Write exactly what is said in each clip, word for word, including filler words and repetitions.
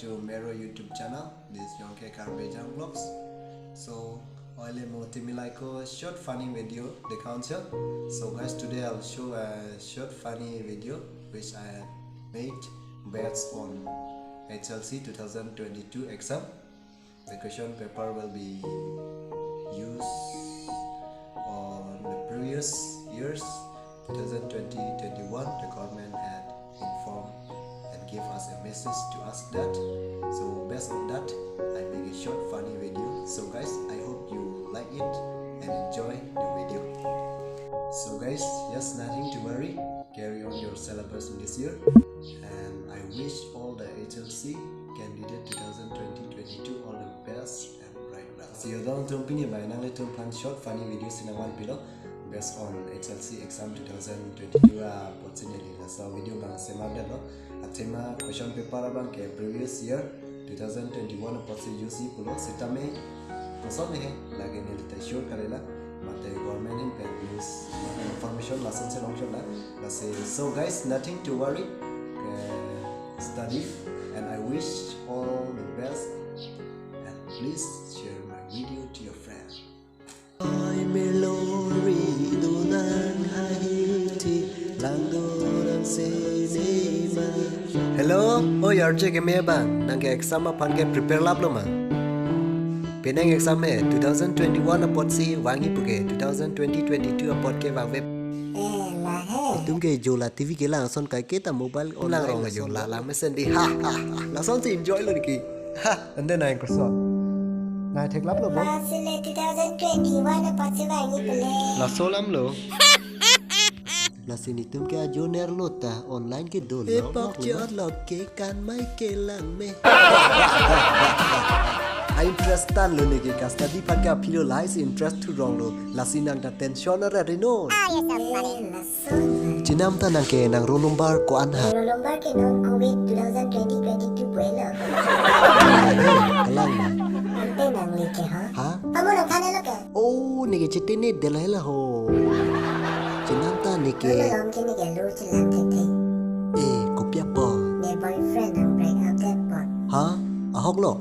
To Mero YouTube channel, this is Yongke Karbi Jang Vlogs. So, oile mo timi laiko short funny video dekhang chha. So guys, today I'll show a short funny video which I made based on H L C two thousand twenty-two exam. The question paper will be used on the previous years, two thousand twenty, twenty-one, the government had informed and gave us a message to us that. So based on that, I make a short funny video. So guys, I hope you like it and enjoy the video. So guys, just nothing to worry. Carry on your syllabus in this year. And I wish all the H L C candidate two thousand twenty twenty-two all the best and bright luck. Si yo dong tum pini bai nanglitum aphan short funny video si nangvan pilo based on H L C exam two thousand twenty-two apotsi neli laso video abang semar detlo. Athema question paper abang ke previous year two thousand twenty-one apotsi use pulo sitame kosonhe lake neli ta sure kalela, mate government ahin pen news, mate information lasonsi longchotlo. Lasi, so guys, nothing to worry. Uh, study, and I wish all the best. And please share my video to your friends. Oi, Melori dunang haiti langdurang sinema. Hello, oh, yarje keme abang, nang ke exam aphan ke prepare laplo ma? Penang exam he two thousand twenty-one apotsi vangji puke, two thousand twenty twenty-two apot ke vangve. Eh, lahe. Itum ke jo la T V kelang ason kaike ta mobile lang online rong la jo lason la lang mesen di. Ha, ha, ha. Lasonsi enjoy lo niki. Ha, and then I cross. Na theklaplo bo. Masile two thousand twenty-one apotsi vangji pule. Laso alamlo. Lasi netum ke ajo nerlo ta online ke dolo. Epok chot lo ke kan mai kelang me. A interest tan lo neke ka study aphan ke aphi lo, lahai si interest thurong lo. Lasi nang ta tension ara rino. Ah, yes, sir. Eh, laso. Chenam ta nang ke nang roll number ko-an ha? Roll number ke non covid two thousand twenty twenty-two puelo. Kelang ma? Ante nangli ke ha? Ha? Amo nang thane lo ke? Oh, neke chetene dela hela ho. Chenam ta neke. Amo nang ke neke lo chelang thek thek. Eh, kopi apot? Ne boyfriend nang break up det apot. Ha? Ahok lo?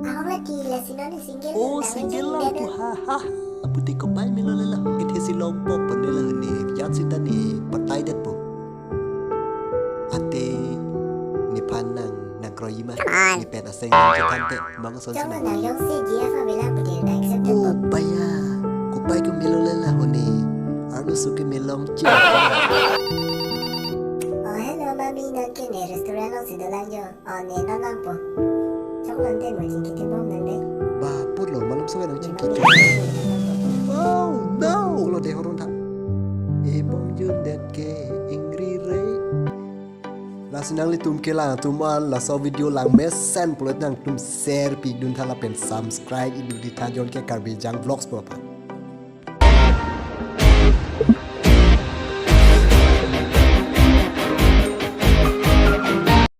Ahok lagi, lasi non single. Oh, nang single single lo det. Ha, ha. Aputi kopai melo lela. Ithesi long pok pon lela ne. Jat sita ne patai det po. Ate nephan nang nang kroima. Come on. Nepen aseng nang chetan te. Mang ason. Chong sinang nang yong si G F avela aputi nang accept det po. Oh, baya. Kopai ke melo lela ho ne. Arlo suke melong che. Oh, hello, mami, nang ke ne restaurant alongsi dolang yo. Oh, ne non langpo. Choklo ante mo chingki tebom nang de. Ba, putlo, malom so nang chingki. Oh, no. Lo de horon tha. E bom jun det ke ingri re. Lasi nanglitum kelang atum an, laso video lang mesen pulote nangtum share pidun tha lapen subscribe idun di tha Yongke Karbi Jang Vlogs po aphan.